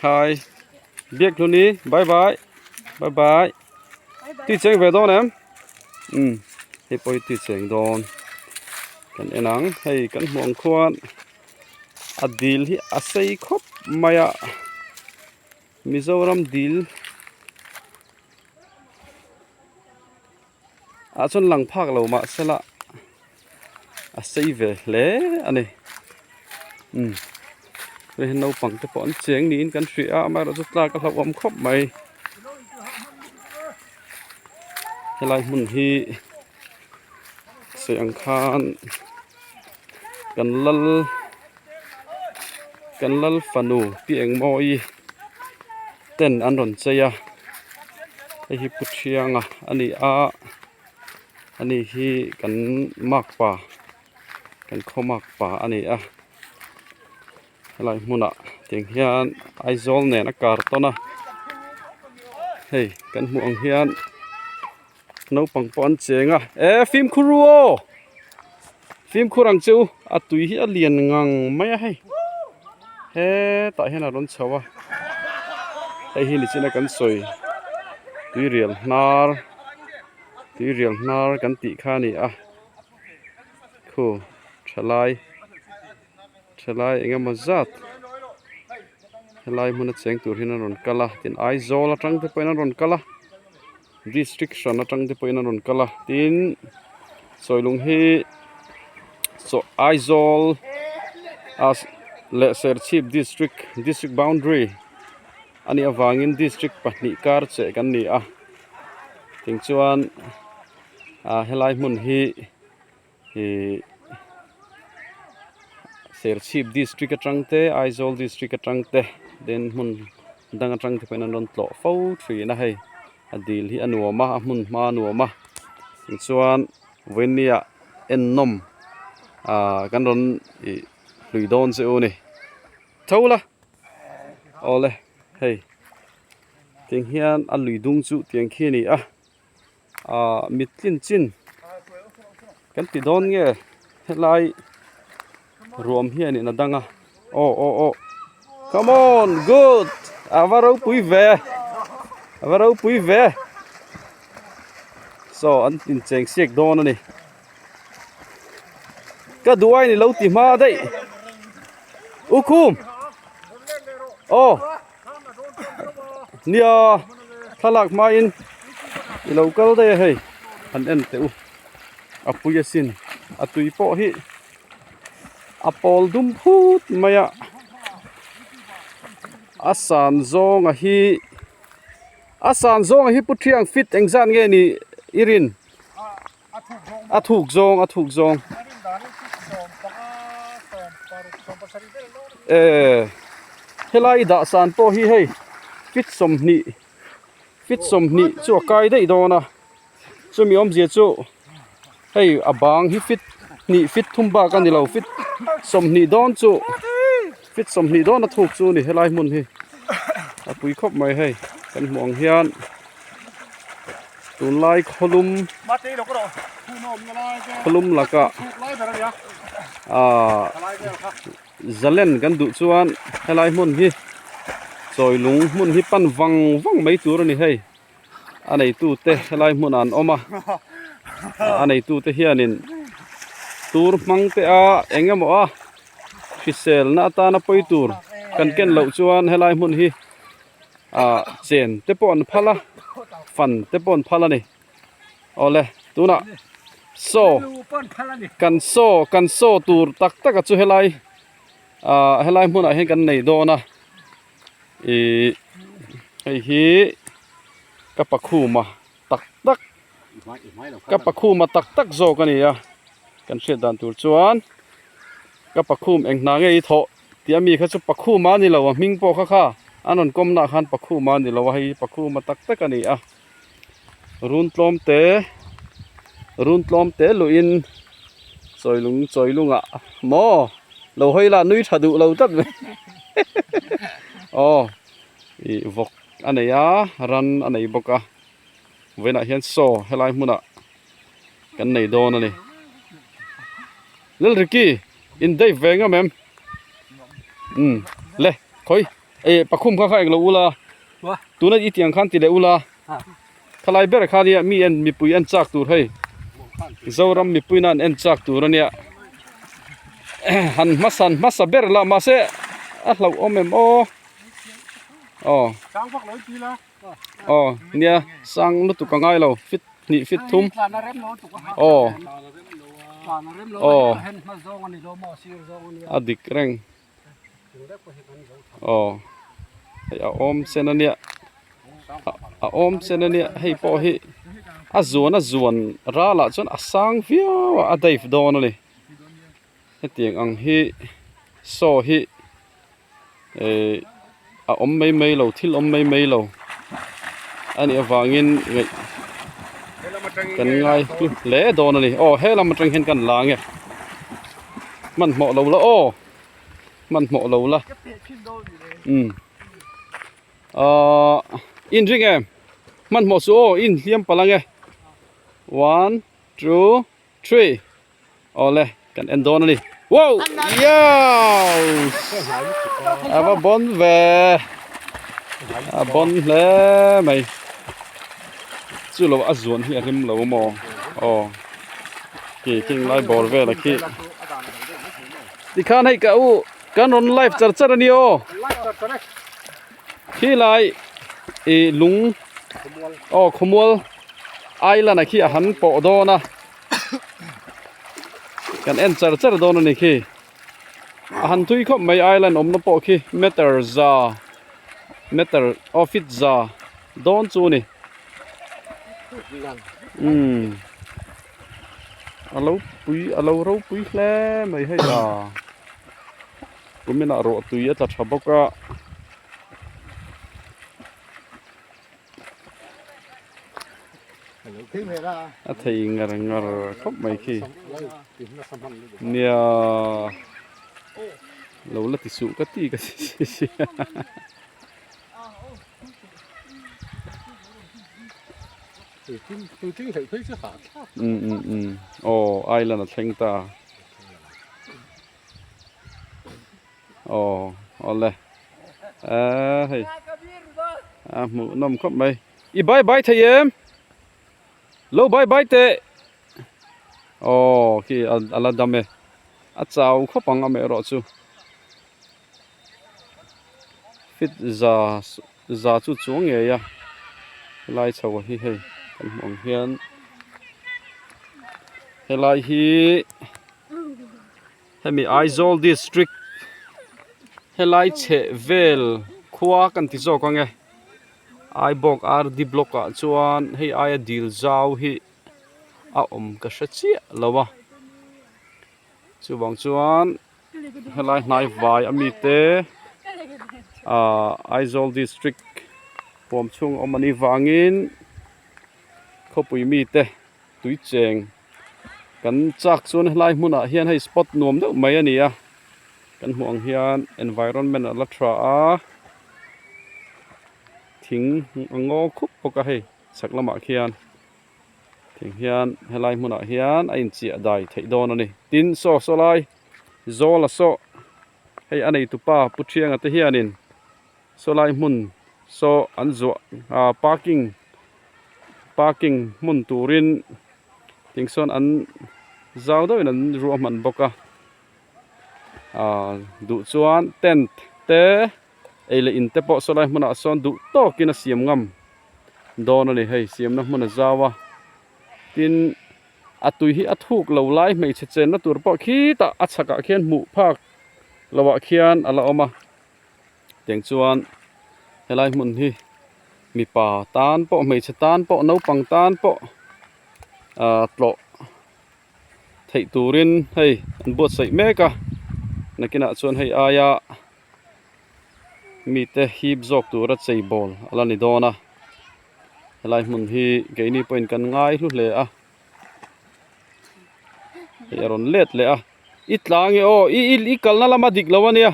Hi Biakhluni bye bye bye bye tui cheng ve dawn em umm hei pawh hi tui cheng dawn kan en ang hei kan hmuh ang khuan a dil hi a sei khawp mai a Mizoram dil ah chuan lang phak lo mah sela a sei ve hle a ni umm hei hi naupang te pawh an cheng niin kan hria a amaherawhchu tlak a hlauhawm khawp mai helai hmun hi sawi ang khan kan lal kan lal fanu pi engmawi ten an rawn chei a hei hi pu thianga a ni a ani hi kan makpa kan khaw makpa a ni a helai hmunah tiang hian Aizawl nen a kar tawn a hei kan hmuh ang hian naupang pawh an cheng a e fimkhur ru aw fimkhur ang che u a tui hi a lian ngang mai a hei hetah hian a rawn chho a hei hi nichina kan sawi tuirial hnar tuirial hnar kan tih kha a ni a khu thalai thalai eng emaw zat helai hmuna cheng tur hian an rawn kal a tin Aizawl atang te pawhin an rawn kal a district hran atang te pawhin an rawn kal a tin sawilung hi saw Aizawl ah leh Serchhip district district boundary a nih avangin district pahnih kar cheh kan ni a tin chuan ah helai hmun hi. Ihh Serchhip district atang te Aizawl district atang te then hmun dang atang te pawhin an rawn tlawh fo thin a hei a dil hi a nuam a a hmun hma a nuam a tichuan vawinia en nawm ahh kan rawn ih hlui dawn che u a ni tho la awle hei tiang hian a lui dung chu tiang khi a ni a. Ahh mit tlin chin kan ti dawn nge helai ruam hianin a dang a aw aw aw come on good a va ropui ve a va ropui ve saw an incheng siak dawn a ni ka duh ain ilo ti hma daih u khum aw. Nia thlalak hmain i lo kal daih a hei han en teh u a pui asin a tui pawh hi a pawl dum phut mai a a san zawnga hi a san zawnga hi pu thiang fit engzat nge ni i rin a thuk zawng a thuk zawng eh helai dah san pawh hi hei fit 20 fit 20 chu a kai daih dawn a chumi awmzia chu hei a bang hi fit hnih fit thum bak a ni lo fit 20 dawn chu fit 20 dawn a thuk chu a ni helai hmun hi a pui khawp mai hei kan hmuh ang hian. Tunlai khawlum khawlum lakah ahh zalen kan duh chuan helai hmun hi chawilung hmun hi pan vang vang mai tur a ni hei a neitute helai hmunah an awm a a neitute hianin tur hmang te a eng emaw a hriselna atana pawi tur kan ken loh chuan helai hmun hi. ah chen te pawh an phal a fan te pawh an phal a ni awle tunah saw kan saw kan saw tur tak tak a chu helai ah helai hmunah hian kan nei dawn a ih hei hi ka pakhuma tak tak ka pakhuma tak tak zawk a ni a kan hriat dan tur chuan ka pakhum eng hna nge i thawh. Tih a mi kha chu Pakhuma a ni lo a hming pawh kha kha an rawn kawm nah khan Pakhuma a ni lo a hei Pakhuma tak tak a ni a run tlawm te run tlawm te luhin chawilung chawilungah maw lo hawi lah nui tha duh lo tlat mai aw ih vawk a nei a ran a nei bawk a vawiinah hian saw helai hmunah kan nei dawn a ni Lalriki. In dei ve ngam em? Umm le khawi E pakhum kha kha englo ula tuna i tiang khan ti leh ula khalai ber kha nia mi en mipui en chak tur hei Zoram mipui nan en chak tur ania han hmasan hmasa ber la mahse a hlauh awm em aw aw aw nia sang lutuk a ngai lo fit hnih fit thum aw aw a dik reng. Aw hei a awm sen ania a awm sen ania hei pawh hi a zuan a zuan ralah chuan a sang viau a a dive dawn a ni hetiang ang hi saw hi ehh a awm mai mai lo thil awm mai mai lo a nih avangin ngaih kan ngai hlu hle dawn a ni aw he lam atang hian kan la ang e hmanhmawh lo la aw hmanhmawh lo la umm ahh inring em hmanhmawh suh aw inhliam palh ang e one two three. Awle kan en dawn a ni. Wow! Yes! A va bon ve. A bon hle mai. Chu lo a zuan hi a rim lo maw? Aw. Khi king lai bawr vel a khi. Tikhan hei ka u kan rawn live char char a ni aw. Khi lai i lung aw khawmual island a khi a han pawh dawn a. Kan en char char dawn a ni khi a han thui khawp mai island awmna pawh khi meter za meter aw feet za dawn chu a ni umm a lo pui a lo ropui hle mai hei a kuminah rawh tui a tla tha bawk a. A thei ngar ngar khawp mai khi nia lo la ti suh ka ti ka si si um um um aw island a thleng ta Aw awle eee hei a hmuh nawm khawp mai i bye bye thei em lo bye bye teh aw khi a la dam e a chau khawp ang amaherawh chu fit za za chu chuang ngei a helai chho hi hei kan hmuh ang hian helai hi. Hemi Aizawl district helai chheh vel khua kan ti zawk ang e Aibawk RD block ah chuan hei aia dil zau hi a awm ka hre chiah lo a chuvang chuan helai hnai vai ami te ahh Aizawl district huam chhung a awm anih vangin khawpui mite tui cheng. Kan chak chuan helai hmunah hian hei spot nuam deuh mai a ni a kan hmuh ang hian environment a la tha a thing a ngaw khup bawk a hei chhak lamah khian thing hian helai hmunah hian a inchiah dai theih dawn a ni tin saw saw lai zawl a saw hei a nei tupa pu thianga te hianin saw lai hmun saw an zuah ah parking parking hmun turin ting sawn an zau deuhin an ruahman bawk a ah duh chuan tent te ei leh in te pawh saw lai hmunah sawn duh tawkin a siam ngam dawn a ni hei siamna hmun a zau a tin a tui hi a thuk lo lai hmeichhe chenna tur pawh khitah a chhakah khian hmuh phak lohah khian a la awm a. Tiang chuan helai hmun hi mipa tan pawh hmeichhe tan pawh naupang tan pawh ahh tlawh theih turin hei an buatsaih mek a nakinah chuan hei aia mite hip zawk tura chei bawl a la ni dawn a helai hmun hi keini pawhin kan ngai hlu hle a hei a rawn let leh a i tlang e aw i i kalna lama dik lo ania.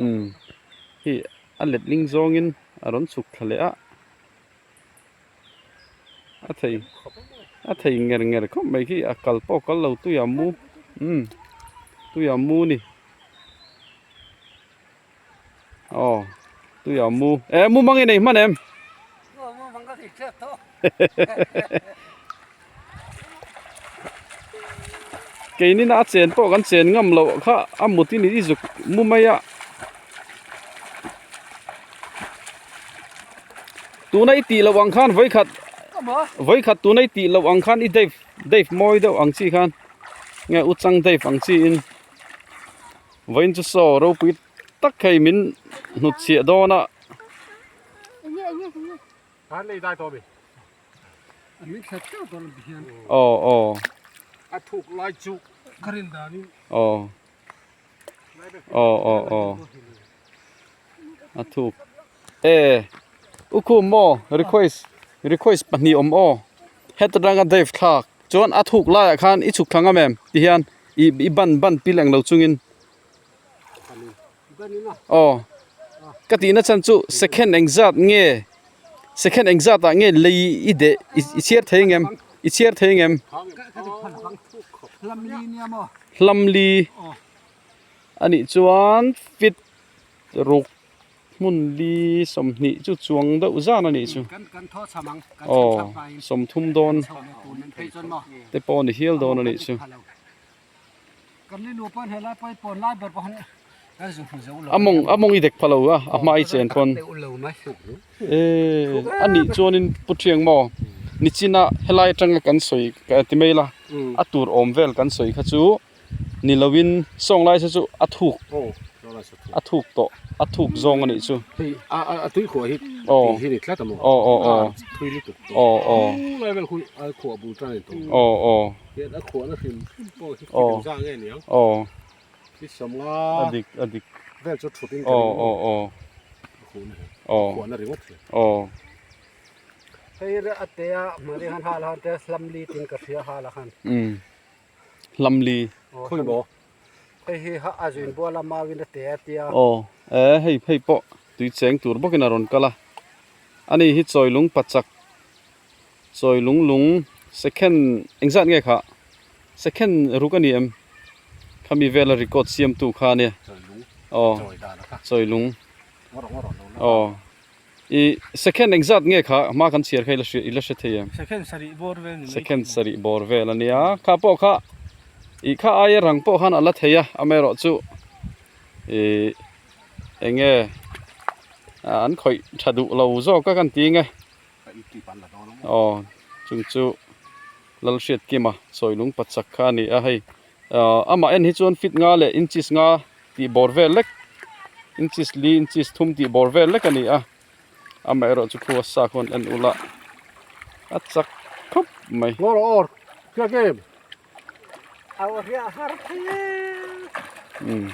Umm hei a letling zawngin a rawn chhuk thla leh a a thei a thei nger nger khawp mai khi a kal pawh a kal lo tuiah mu umm tuiah mu a ni. Aw tuiah mu eh mu mang i nei hman em? Keini na a chen pawh kan chen ngam loh kha a mut in i zuk mu mai a tuna i tih loh ang khan vawikhat vawikhat tuna i tih loh ang khan i dave dave mawi deuh ang chi khan nge u chang dave ang chi in vawiin chu saw ropui tak hei min hnutchhiah dawn a. Aw aw aw aw aw aw a thuk e u khum maw request request pahnih awm aw heta tanga dave thlak chuan a thuk laiah khan i chhuk thla ngam em ti hian i i ban ban pil englo chungin Aw ka tihna chhan chu second engzat nge second engzat ah nge lei i deh i chhiar thei ang em i chhiar thei ang em hlamli anih chuan fit ruk hmun li sawmhnih chu chuang deuh zan anih chu aw sawmthum dawn te pawh a ni hial dawn anih chu. A mawng a mawng i dek pha lo a a hma i chen pawn eh a nih chuanin pu thiang maw nichina helai atanga kan sawi ka ti mai la a tur awm vel kan sawi kha chu ni lovin sawng lai se chu a thuk a thuk tawh a thuk zawng a nih chu aw aw aw aw aw aw aw aw. Hian a khuahna hrim hrim pawh hi Aw. engzah nge niang? Aw. Hi sawmnga A dik a dik. vel chu thut in ka Aw ring aw aw. A khuhna hi. Aw. Khuahna ringawt hi. Aw. Hei hi a te a mahni khan hal han te hlam li tin ka hria hal a khan. Umm. Hlam li. Khawi maw? Hei hi a zuin bual a mauin a te a tia. Aw. E hei hei pawh tui cheng tur bawkin a rawn kal a. Ani hi chawilung pachak Chawi lung lung second engzat nge kha second ruk a ni em khami vela record siam tu kha ania aw chawi lung aw i second engzat nge kha hma kan chhiar kha i la hre thei em second sarih bawr vel ania kha pawh kha i kha aia rang pawh khan a la thei a amaherawh chu ih eng nge an khawih tha duh lo zawk a kan ti nge. Aw chung chu Lalhriatkima Chawilung pachak kha a ni a hei ahh amah en hi chuan fit nga leh inches nga tih bawr vel lek inches li inches thum tih bawr vel lek a ni a amaherawh chu khu a sa khawn en ula a chak khawp mai. Umm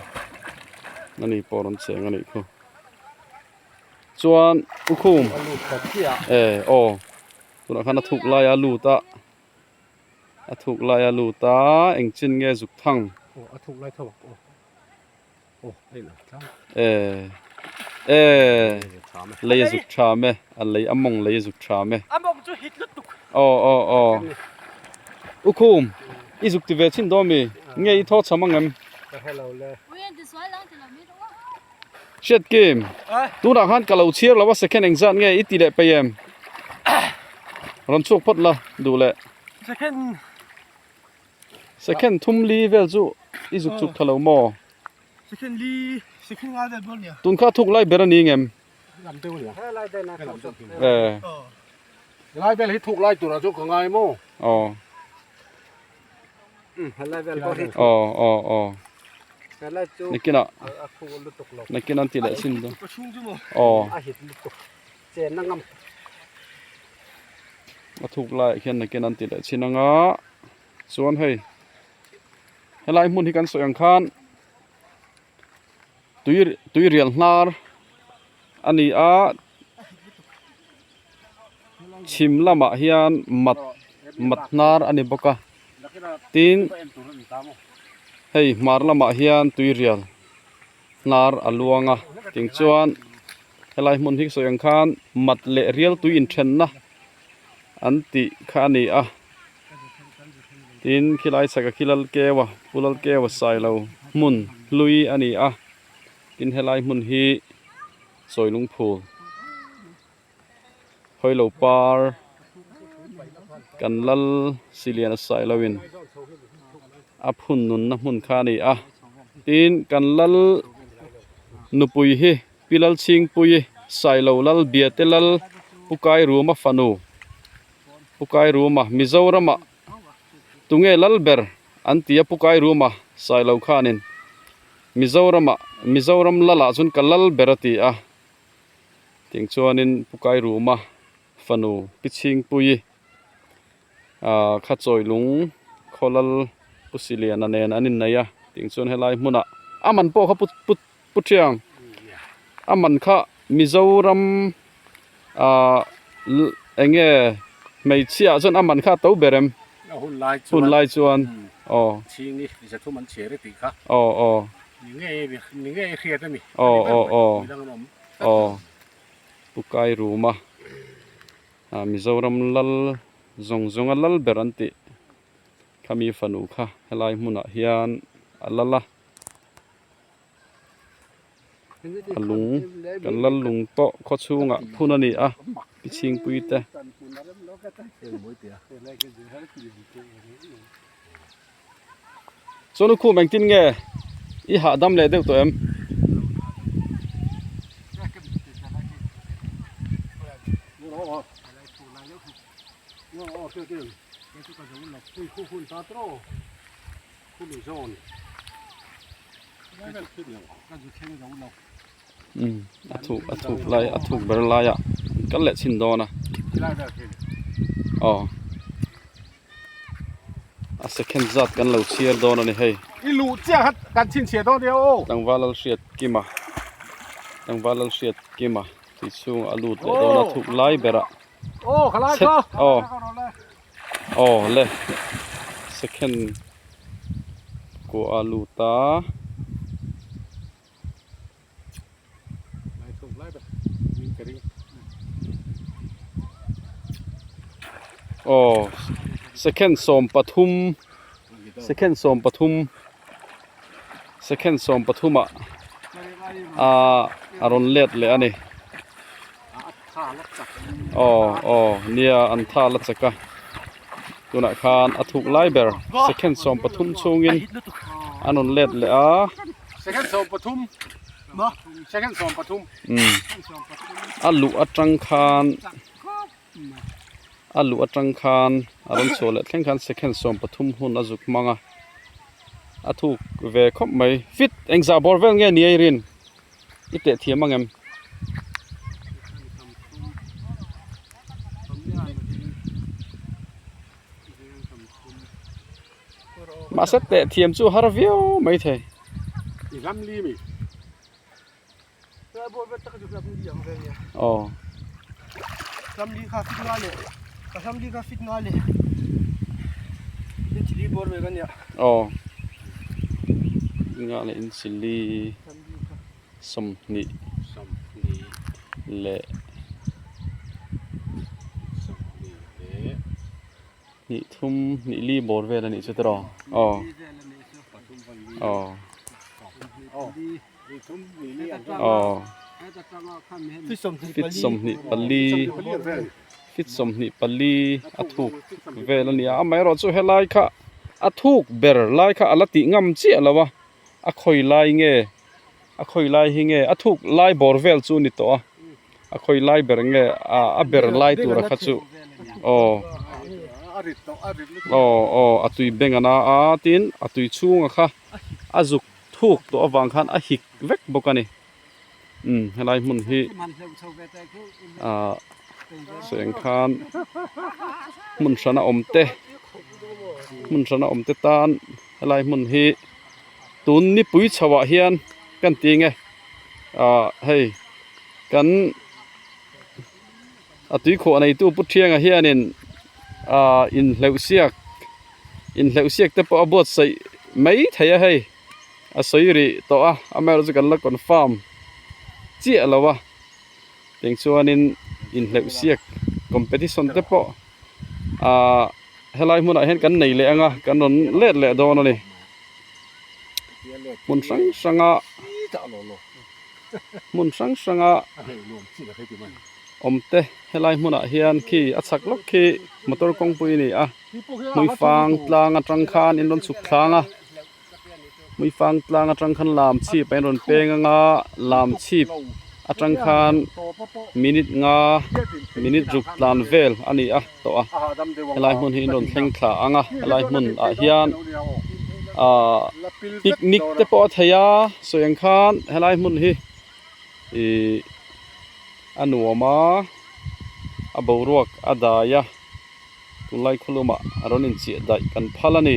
ani pawh rawn cheng a nih khu. Chuan u khum e aw tunah khan a thuk lai a lut a a thuk lai a lut a eng chin nge zuk thang e e lei a zuk tham e a lei a mawng lei a zuk tham e aw aw aw u khum i zuk ti ve chhin dawn mi nge i thaw cham ang em. Hriat kim, tunah khan ka lo chhiar lo a second engzat nge i ti leh peih em? Rawn chhuak phawt la duh leh. Second. Second thum li vel chu i zuk chuk tha lo maw? Second li, second nga vel bawk nia. Tun kha thuk lai ber a ni ngem? Lam deuh nia. Lai vel na thuk chu. Eh. Lai vel hi thuk lai turah chu ka ngai maw? Aw. Helai vel pawh hi aw aw aw helai chu nakinah a khu lutuk lo nakin an ti leh sin dawn aw a hit lutuk chen a ngam a thuk laiah khian nakin an ti leh chin anga chuan hei helai hmun hi kan sawi ang khan tui tui rial hnar a ni a chhim lamah hian mat mat hnar a ni bawk a tin hei hmar lamah hian tuirial hnar a luang a ting chuan helai hmun hi ka sawi ang khan mat leh rial tui inthenna an tih kha a ni a tin khilai chhaka khi Lalkeua Pu Lalkeua Sailo hmun hlui a ni a tin helai hmun hi. Chawi lungphul Hawilo par kan lal Siliana Sailoin a phun nunna hmun kha a ni a tin kan lal nupui hi Pi Lalchhingpuii Sailo lal Biate lal Pu Kairuma fanu Pu Kairuma Mizoramah tunge lal ber an ti a Pu Kairuma Sailo khanin Mizoramah Mizoram lalah chuan ka lal ber a ti a tiang chuanin Pu Kairuma fanu Pi Chhingpuii ah kha Chawilung khawlal Pu Siliana nen an innei a tiang chuan helai hmunah a man pawh kha Pu Pu Pu Thiang a man kha Mizoram ah eng nge hmeichhia ah chuan a man kha a to ber em? Hun lai chuan aw. Aw aw. Aw aw aw aw Pu Kairuma ah Mizoram lal zawng zawnga lal ber an tih khami fanu kha helai hmunah hian a lal a. A lung kan lal lung tawh khaw chhungah phun a ni a pi chhingpui te. Chuan u khum engtin nge i hahdam leh deuh tawh em? Umm a thuk a thuk lai a thuk ber laiah an kal leh chhin dawn a aw a second zat kan lo chhiar dawn a ni hei tlangval hriat kima tlangval hriat kima tui chhungah a lut leh dawn a thuk lai berah chhet aw. Aw le second kua a lut a. Aw second 13 second 13 second 13 ah a rawn let leh a ni. Aw aw nia an tha la chak a tunah khan a thuk lai ber second 13 chhungin an rawn let leh a. Second 13 second 13 umm a luh atang khan a luh atang khan a rawn chhuah leh thleng khan second 13 hun a zuk hmang a a thuk ve khawp mai fit engzah bawr vel nge ni a i rin. I teh thiam ang em? Mahse teh thiam chu har viau mai thei. I hlam li mi. Aw. Hlam li kha fit nga leh ka hlam li kha fit nga leh inchili bawr ve ka nia. Aw. Nga leh inchili. 20 leh hnih thum hnih li bawr vel a nih chu tiraw aw aw aw fit 24 fit 24 a thuk vel a ni a amaherawhchu chu helai kha a thuk ber lai kha a la tih ngam chiah lo a. a khawi lai nge a khawi lai hi nge a thuk lai bawr vel chu a ni tawh a a khawi lai ber nge ah a ber lai tura kha chu aw aw aw a tui beng a na a tin a tui chhunga kha a zuk thuk tawh avang khan a hik vek bawk a ni umm helai hmun hi ah sawi ang khan hmun hrana awm te hmun hrana awm te tan helai hmun hi tun nipui chho ah hian kan ti nge ah hei kan a tuikhuah neitu Pu Thianga hianin ah inhleuh siak inhleuh siak te pawh a buatsaih mai thei a hei a sawi rih tawh a amaherawhchu kan la confirm chiah lo a tiang chuanin inhleuh siak competition te pawh ah helai hmunah hian kan nei leh ang a kan rawn let leh dawn a ni hmun hrang hranga. Hmun hrang hranga awm te helai hmunah hian khi a chhak lawk khi motor kawngpui a ni a hmuifang tlang atang khan in rawn chhuk thlang a hmuifang tlang atang khan lam chhip a in rawn peng anga lam chhip atang khan minute nga minute ruk tlan vel a ni a tawh a helai hmun hi in rawn thleng thla ang a helai hmun ah hian ahh picnic te pawh a thei a sawi ang khan helai hmun hi ihh a nuam a a boruak a dai a tunlai khawlumah a rawn inchiah daih kan phal a ni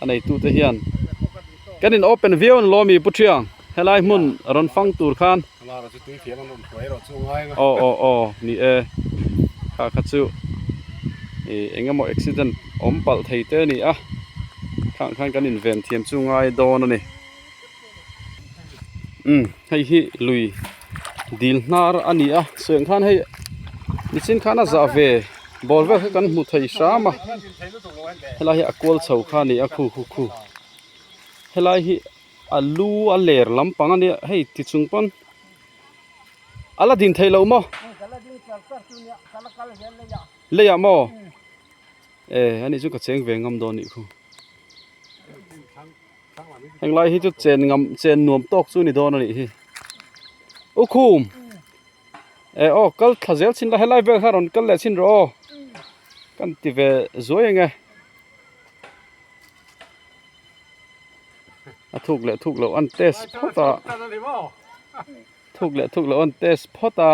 a neitute hian kan in open viau an lawmi pu Thiang helai hmun rawn fang tur khan aw aw aw ni e kha kha chu ih eng emaw accident awm palh thei te a ni a khang khan kan inven thiam chu ngai dawn a ni umm hei hi lui dil hnar a ni a sawi ang khan hei nichin khan a zah ve bawr vel kha kan hmu thei hram a helai hi a kual chho kha a ni a khu khu khu helai hi a lu a ler lampang a nia hei ti chung pawn a la din thei lo maw leiah maw e ani chu ka cheng ve ngam dawn anih khu. Henglai hi chu chen ngam chen nuam tawk chu ni dawn a nih hi u khum eh aw kal thla zel chhin la helai vel kha rawn kal leh chhin rawh aw kan ti ve zuai ang e a thuk leh thuk loh an test phawt a thuk leh thuk loh an test phawt a.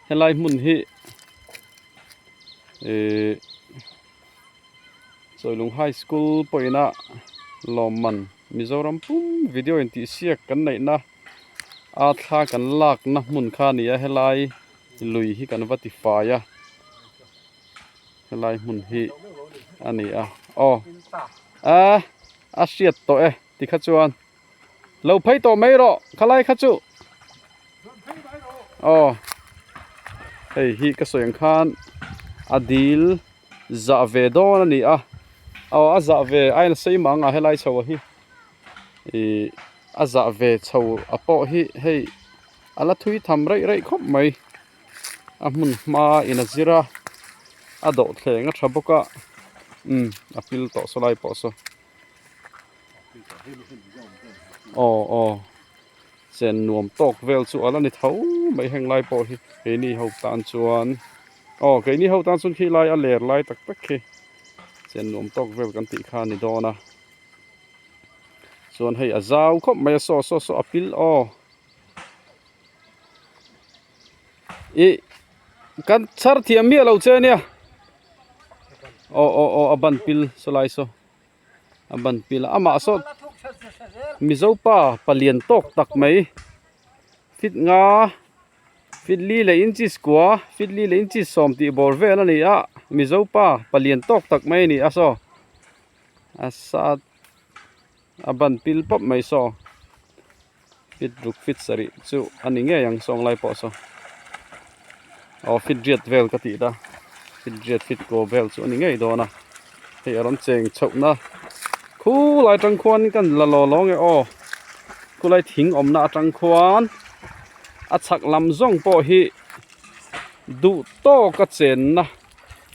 Helai hmun hi ihh Chawilung High School pawhin a lawmman Mizoram pum video in tih siak kan neihna a thla kan lakna hmun kha a ni a helai lui hi kan va ti fai a helai hmun hi a ni a aw a a hriat tawh e tikha chuan. Lo phei tawh mai rawh khalai kha chu aw hei hi ka sawi ang khan a dil zah ve dawn a ni a aw a zah ve a in sei mang a helai chho hi ih a zah ve chho a pawh hi hei a la thui tham raih raih khawp mai a hmun hma in a zir a a dawhthleng a tha bawk a umm a pil tawh saw lai pawh saw. Aw aw chen nuam tawk vel chu a la ni tho mai heng lai pawh hi keini ho tan chuan aw keini ho tan chuan khi lai a ler lai tak tak khi chen nuam tawk vel kan tih kha a ni dawn a chuan hei a zau khawp mai a saw saw saw a pil aw ih kan chhar thiam miah lo che ania aw aw aw a ban pil saw lai saw. A ban pil a amah saw mizo pa palian tawk tak mai fit nga fit li leh inches kua fit li leh inches sawm tih bawr vel a ni a mizo pa palian tawk tak mai a ni a saw a sa a ban pil pawp mai saw fit ruk fit sarih chu a ni ngei ang sawng lai pawh saw aw fit riat vel ka tih ta fit riat fit kaw vel chu a ni ngei dawn a hei a rawn cheng chhoh na khulai atang khuan kan la law law nge aw khulai thing awmna atang khuan a chhak lam zawng pawh hi duh tawk a chenna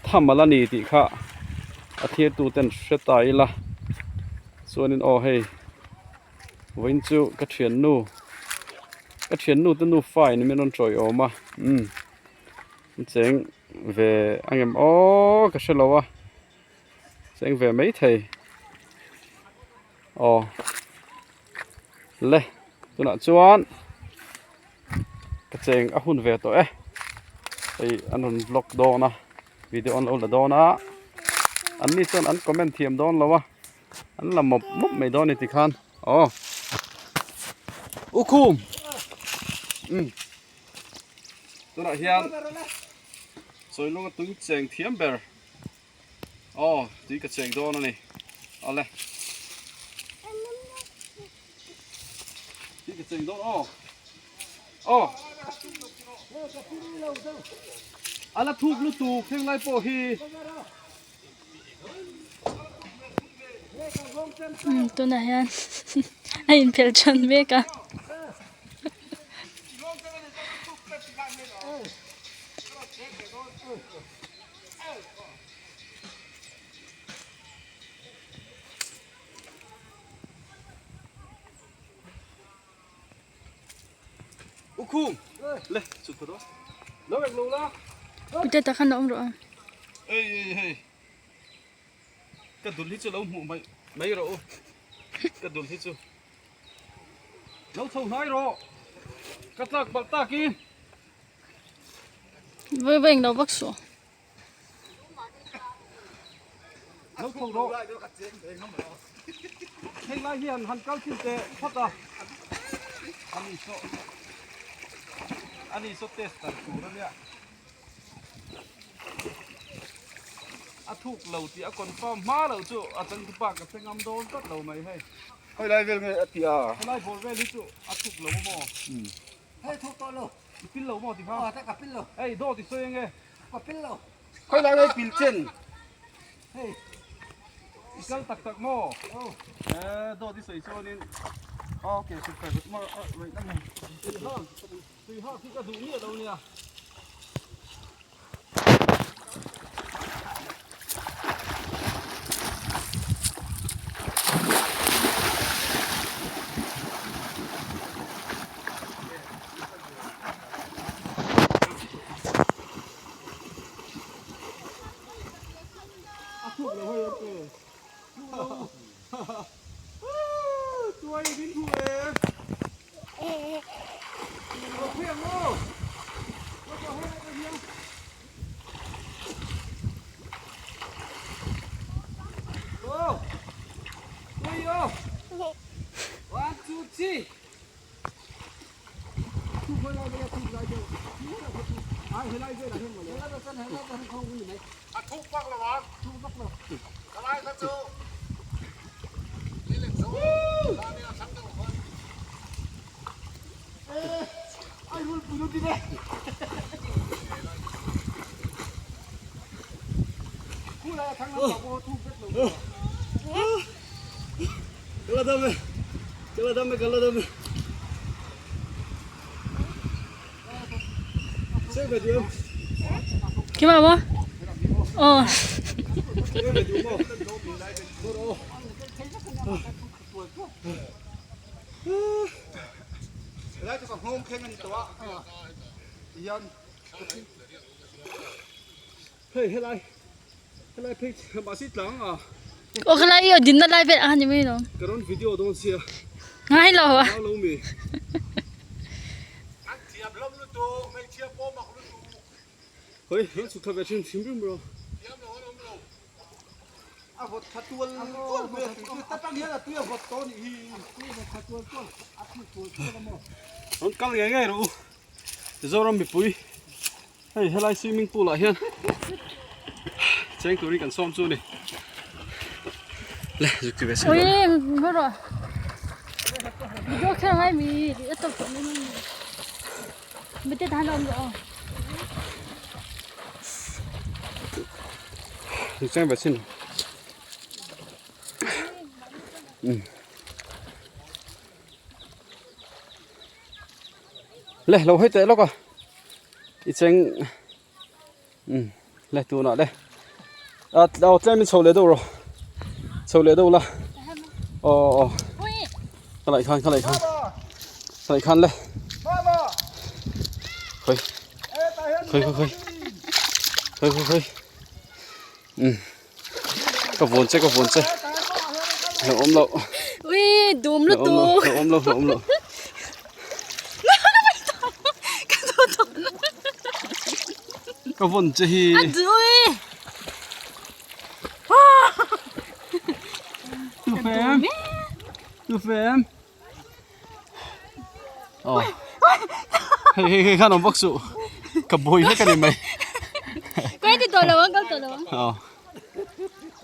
tham a la ni tih kha a thlir tu ten hre ta ila chuanin aw hei. Vawiin chu ka thiannu ka thiannu te nufa in min rawn tawiawm a umm an cheng ve ang em aw ka hre lo a cheng ve maithei aw le tunah chuan ka cheng a hun ve tawh e hei an rawn vlog dawn a video an lo la dawn a an ni chuan an comment thiam dawn lo a. An la mawp mawp mai dawn a ni tikhan aw ukhum umm tunah hian Chawilunga tui cheng thiam ber aw tui ka cheng dawn a ni awle tui ka cheng dawn aw aw a la thuk lutuk heng lai pawh hi. Umm tunah hian a inphelh than mek a. Pute tak khan a awm rawh a. Ka dul hi chu lo hmuh mai mai rawh u ka dul hi chu lo chho hnai rawh ka tlak palh tak i. Vawi vawi englo vak suh. Lo chho rawh heng lai hian han kal thin teh phawt a ani saw ani saw test dan tur ania. A thuk lo tih a confirm hma loh chu a changtupa ka che ngam dawn tlat lo mai hei. Khawi lai vel nge a ti a? Khawi lai bawr vel hi chu a thuk lo maw? Hei thuk tawh lo. I pil lo maw ti kha? Aw tak a pil lo. Hei dawt i sawi ange. Ka pil lo. Khawi lai nge pil chen? Hei. I kal tak tak maw? Aw. Eh dawt i sawi chuanin okay super maw wait a minute. Tui hak hi ka duh miah lo nia. A thuk lo hei ok. Tuai min hmu e. Keimah maw? Aw. Helai chu ka nghawng thleng a ni tawh a tihian hei helai helai phei mahse tlang a Aw khalai i aw dinna lai vel a ni mai lo. Ka rawn video dawn sia. Ngai lo a. Ngai lo mi. An thiam hlawm lutuk hmeichhia pawh mak lutuk. Hoi rawn chhuk thla ve thin hrim hrim rawh. Thiam lo an awm lo. A vawt tha tual tual mai a tui chu ta tang hian a tui a vawt tawh a nih hi. A tui vawt tha tual tual a tui tual tual a maw. Rawn kal ngei ngei rawh u. Mizoram mipui hei helai swimming pool ah hian cheng turin kan sawm chu a ni. Le zuk ti ve si Ui hmu rawh. Video kher ngai mi a tawp tawh mai mai. Mite tan awm rawh aw. Cheng ve chin. Le lo hei teh lawk a. I cheng le tunah le. A aw tlem in chho leh deuh rawh. Chho leh deuh la. Aw aw. Ka laih khan ka laih khan. Ka laih khan le. Khoi. Khoi khoi khoi. Khoi khoi khoi. Um. Ka vuan che ka vuan che. Lo awm lo. Ui dum lutuk. Lo awm lo lo awm lo. Ka vawn che hi. A ui. Tu fem. Tu fem. Aw. Hei hei hei khan awm vak suh. Ka buai hlek a ni mai. Kawng ti tawh lo ang kal tawh lo ang. Aw.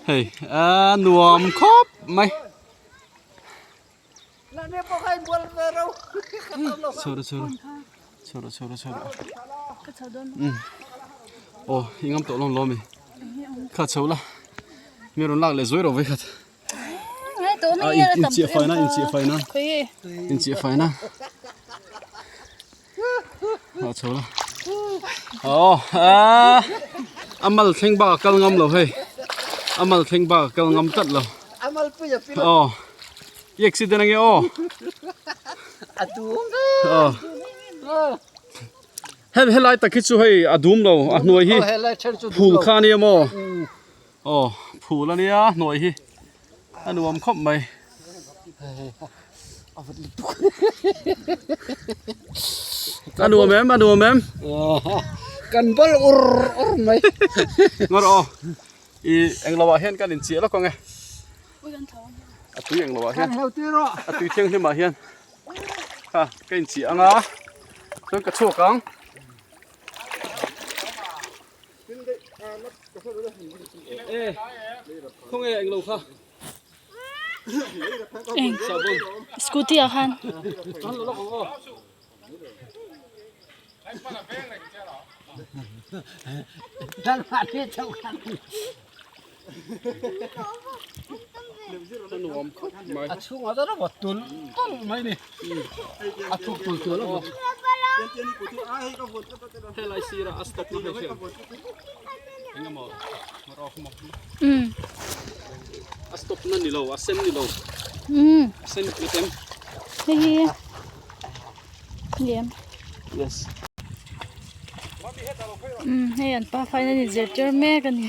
Hei a nuam khawp mai. Chho rawh chho rawh. Chho rawh chho rawh chho rawh. Ka chho dawn. Aw i ngam tawh lawm lawm i. Kha chho la. Mi rawn lak leh zuai rawh vei khat. A inchiah faina inchiah faina inchiah faina a chho la aw a a mal thleng bak a kal ngam lo hei a mal thleng bak a kal ngam tlat lo aw i accident ange aw aw he helai tak hi chu hei a dum lo a hnuai hi phul kha ania maw aw phul ania hnuai hi a nuam khawp mai a nuam em a nuam em kan bal ur ur mai ngawr aw i englo ah hian kan inchiah lawk ang e a tui englo ah hian a tui thianghlim ah hian ha ka inchiah ang a chuan ka chhuak ang. E khawnge englo kha Eng scooty ah khan. A chhungah chuan a vawt tul tul mai ni a thuk tul tul a vawt. Helai sirah a stop na hei hian engemaw a stop na ni lo a sen ni lo a sen ni tem. Hei hi liam. Yes. Hei an pa fain a ni zirtir mek a ni.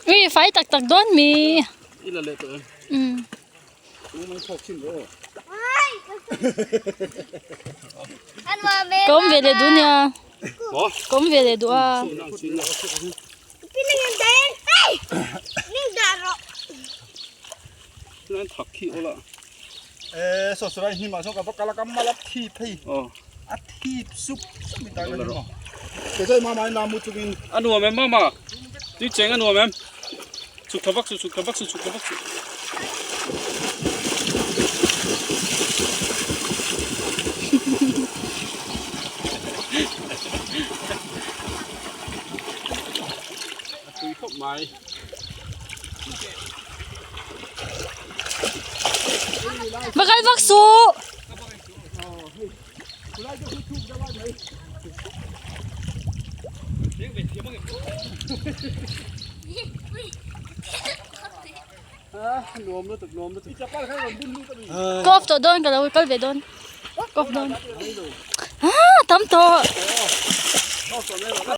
Ui fai tak tak dawn mi. Um. Ka awm ve leh duh nia. Ka awm ve leh duh a. A nuam em mama tui cheng a nuam em chhuk tha vak suh chhuk tha vak suh chhuk tha vak suh. A tui khawp mai. Va kal vak suh. Ka off tawh dawn ka lo kal ve dawn ka off dawn ah tam tawh.